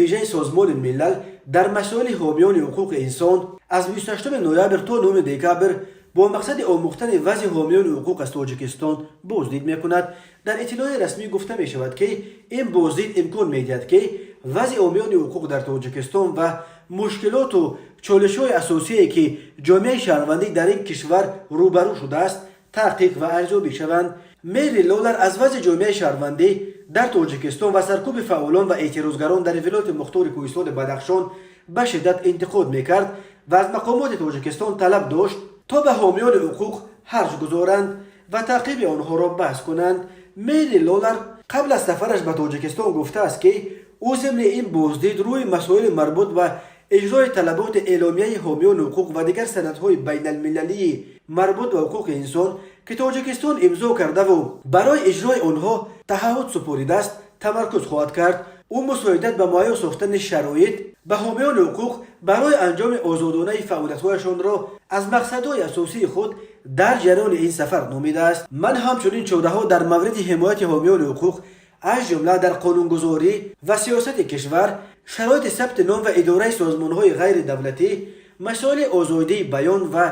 Вижаи Созмони Милал дар масоили ҳомиёни ҳуқуқи инсон аз 28 ноябр то 9 декабр бо мақсади омӯхтани вазъи ҳомиёни ҳуқуқ аз Тоҷикистон боздид мекунад. Дар иттилои расмӣ гуфта мешавад, ки ин боздид имкон медиҳад, ки вазъи ҳомиёни ҳуқуқ дар Тоҷикистон ва мушкилоту чолишҳои асосие, ки ҷомеаи шаҳрвандӣ дар ин кишвар рӯбарӯ шудааст, таҳқиқ ва арзёбӣ шаванд. Мери Лолар аз вазъи ҷомеаи шаҳрвандӣ дар Тоҷикистон ва саркӯби фаъолон ва эътирозгарон дар вилояти мухтори Кӯҳистони Бадахшон ба шиддат интиқод мекард ва аз мақомоти Тоҷикистон талаб дошт, то ба ҳомиёни ҳуқуқ ҳарҷ гузоранд ва таъқиби онҳоро баҳс кунанд. Мери Лолар қабл аз сафараш ба Тоҷикистон гуфтааст, ки ӯ зимни ин боздид рӯи масоили марбут ба иҷрои талаботи Эъломияи ҳомиёни ҳуқуқ ва дигар санадҳои байналмилалии марбут ба ҳуқуқи инсон, ки Тоҷикистон имзо кардаву барои иҷрои онҳо таҳаҳҳуд супоридааст, тамаркуз хоҳад кард. Ӯ мусоидат ба муҳайё сохтани шароит ба ҳомиёни ҳуқуқ барои анҷоми озодонаи фаъолиятҳояшонро аз мақсадҳои асосии худ дар ҷараёни ин сафар номидааст. Ман ҳамчунин чораҳо дар мавриди ҳимояти ҳомиёни ҳуқуқ, аз ҷумла дар қонунгузорӣ ва сиёсати кишвар, шароити сабти ном ва идораи созмонҳои ғайридавлатӣ, масоили озодии баён ва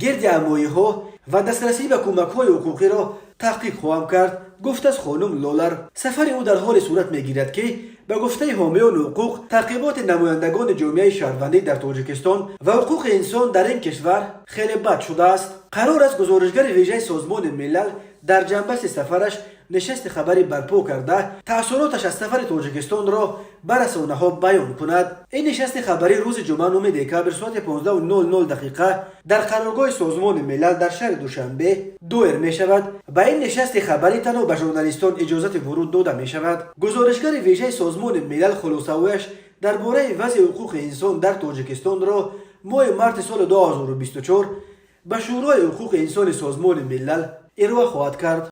гирдиҳамоиҳо ва дастрасӣ ба кӯмакҳои ҳуқуқиро таҳқиқ хоҳам кард, гуфтааст хонум Лолар. Сафари ӯ дар ҳоле сурат мегирад, ки ба гуфтаи ҳомиёни ҳуқуқ, таъқиботи намояндагони ҷомеаи шаҳрвандӣ дар Тоҷикистон ва ҳуқуқи инсон дар ин кишвар хеле бад шудааст. Қарор аст, гузоришгари вижаи Созмони Милал дар ҷанбасти сафараш нишасти хабарӣ барпо карда, таассуроташ аз сафари Тоҷикистонро ба расонаҳо баён кунад. Ин нишасти хабарӣ рӯзи ҷумъа, 9 декабр, соати 15:00 дақиқа дар қароргоҳи Созмони Милал дар шаҳри Душанбе доир мешавад. Ба ин нишасти хабарӣ танҳо ба журналистон иҷозати вуруд дода мешавад. Гузоришгари вижаи Созмони Милал хулосаҳояш дар бораи вазъи ҳуқуқи инсон дар Тоҷикистонро моҳи марти соли 2024 ба Шӯрои ҳуқуқи инсони Созмони Милал ироа хоҳад кард.